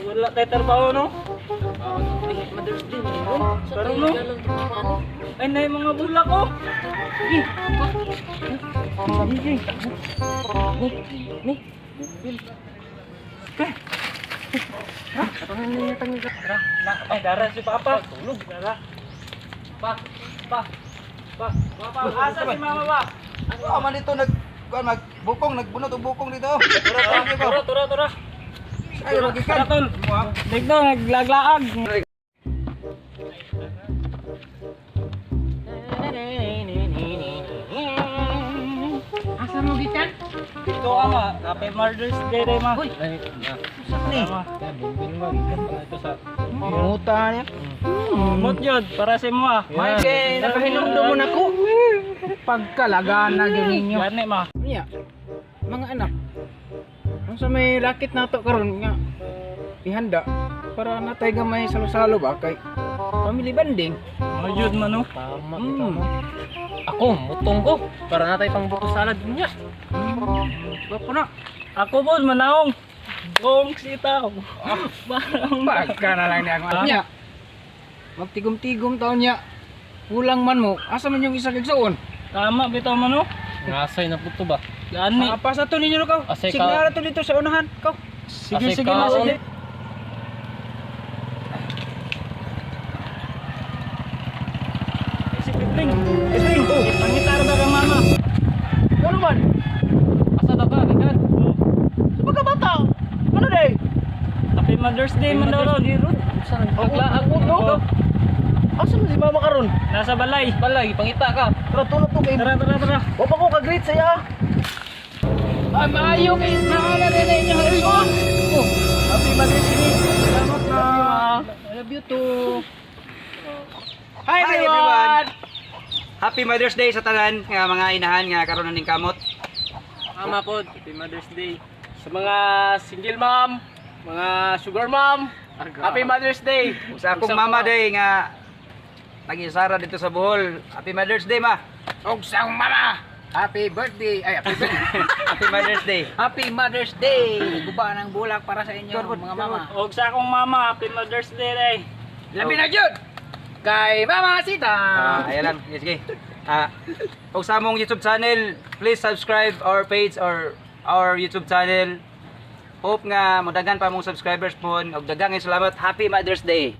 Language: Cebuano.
Wala tayo trabaho, no? Ay, Mother's Day man yun. Sa Pero tayo no. galang trabaho. Ay, na yung mga bulak ko. Sige. Sige. Ni, Bill. Okay. Tara, tara, tara. Tara, na, ay, dara si Papa. Tulog, dara. Pa, pa, pa, pa, pa. Asa si Mama ba? Oh, man dito nag kuan magbukong, nagbunot og bukong dito. Tara, tara, Tura, tura, tura. Ay, magikan. Tara, tol. Dito, naglaglaag. Asa mo gikan? Dito ka ma. Happy Mother's Day, day, ma. Uy, Ni. Muta niya. Mut yun, para sa imo ah. Mike, nakahinumdum mo na ko. Pagkalagana gyud ninyo. Gani ma. Niya. Mga anak. Unsa may rakit nato karon nga ihanda para natay gamay salo-salo ba kay family banding. Mayud man no. Tama ito mo. Ako, mutong ko. Para natay pang buko salad niya. Gwapo na. Ako po, manaong. Gong sitaw. Parang Pagka na lang niya ang anak niya. Magtigom-tigom taon niya. Kulang man mo. Asa man yung isa kag suon? Tama bitaw man no. Ngasay na puto ba? Gani. Ah, pasa to ninyo kaw. Asay ka. Signara to dito sa unahan. Kaw. Sige, Asay sige ma, kaon. sige. Si Pipling. Pipling. Pangitar ba ka mama? Ano man? Asa daw ka, gikan? Sa pagkabata. Ano day? Happy Mother's Day man daw ron. Paglaag mo to. Asa man si mama karon? Nasa balay. Balay, pangita ka. Tara tulog to kay. Tara, tara, tara. Wa pa ko ka-greet sa iya. Ay, maayo kay naala rin na inyo. Oh. Happy Mother's Day. Salamat ma. I love you too. Hi, Hi, everyone. Happy Mother's Day sa tanan nga mga inahan nga karon ning kamot. Tama po, Happy Mother's Day. Sa mga single mom, mga sugar mom, Happy Mother's Day. Ug sa akong mama day nga nag-isara dito sa Bohol. Happy Mother's Day, ma. Og sa akong mama. Happy birthday. Ay, happy birthday. Happy Mother's Day. Happy Mother's Day. Guba ng bulak para sa inyo mga mama. Og sa akong mama, Happy Mother's Day day. Labi na jud. Kay Mama Sita. Ah, ayan lang. Sige, sige. Ah, ug sa among YouTube channel, please subscribe our page or our YouTube channel. Hope nga modagan pa mong subscribers po. Ug daghang salamat. Happy Mother's Day.